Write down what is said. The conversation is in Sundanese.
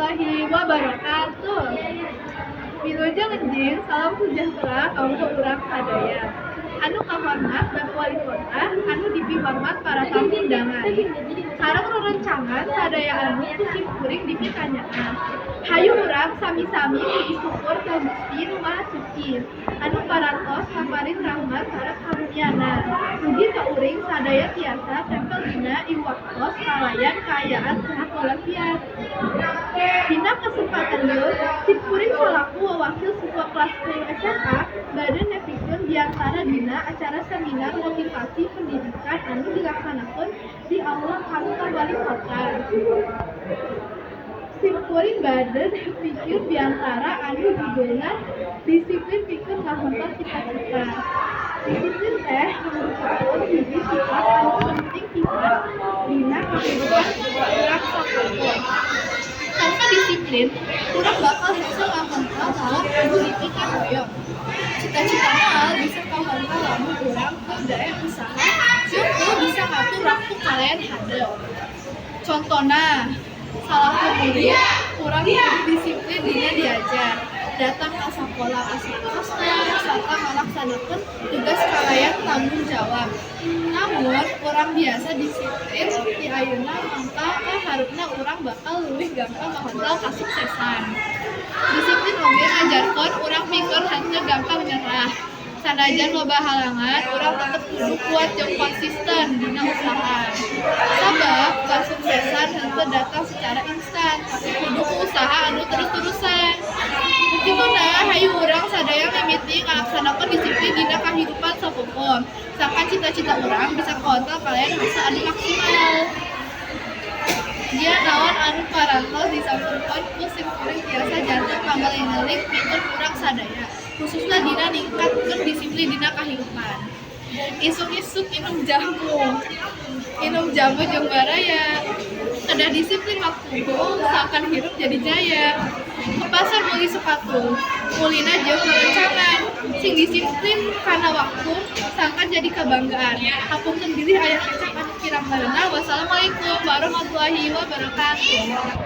Warahmatullahi wabarakatuh. Wilujeng enjing, salam sejahtera kanggo urang sadaya. Anu kahormat Bapak Wali Kota, anu dipihormat para tamu undangan sareng rerencangan sadaya anu ku simkuring dipikanyaah. Hayu urang sami-sami puji syukur ka Gusti Nu Maha Suci anu parantos maparin rahmat sareng karunyana mugi ka uring sadaya tiasa tempel dina ieu waktos kalayan kaayaan sehat walafiat. Dina kesempatan ieu, simkuring salaku wawakil siswa kelas 10 SMA bade nepikeun biantara dina acara seminar motivasi pendidikan anu dilaksanakeun di Aula Kantor Wali Kota. Simkuring bade nepikeun biantara anu judulna "Disiplin Pikeun Ngahontal Cita-Cita". Disiplin teh mangrupakeun hiji sifat anu penting pisan dina kahirupan urang sapopoe. Tanpa disiplin, urang bakal hese ngahontal naon anu dipikahoyong. Cita-cita moal bisa kahontal lamun urang teu daek usaha jeung teu bisa ngatur waktu kalayan hade. Contona, salaku murid, urang kudu disiplin dina diajar, datang ka sakola kasaktosna, sarta ngalaksanakeun tugas kalayan tanggung jawab. Lamun urang biasa disiplin ti ayeuna mangka ka hareupna, urang bakal leuwih gampang ngahontal kasuksesan. Disiplin oge ngajarkeun urang pikeun henteu gampang nyerah. Sanajan loba halangan, urang tetep kudu kuat jeung konsisten dina usaha. Sabab kasuksesan henteu datang secara instan, tapi kudu ku usaha anu terus-terusan. Ku kituna, hayu urang sadaya mimiti ngalaksanakeun disiplin dina kahirupan sapopoe sangkan cita-cita urang bisa kahontal kalayan hasil anu maksimal. Ieu naon anu parantos disampeurkeun ku simkuring tiasa janten pangeling-eling pikeun urang sadaya, khususna dina ningkatkeun disiplin dina kahirupan. Isuk-isuk inum jamu, inum jamu jeung baraya. Kedah disiplin waktu sangkan hirup jadi jaya. Ke pasar meuli sepatu, meulina jeung rerencangan. Sing disiplin kana waktu sangkan jadi kebanggaan. Hapunten bilih aya kecap anu kirang merenah. Wassalamualaikum warahmatullahi wabarakatuh.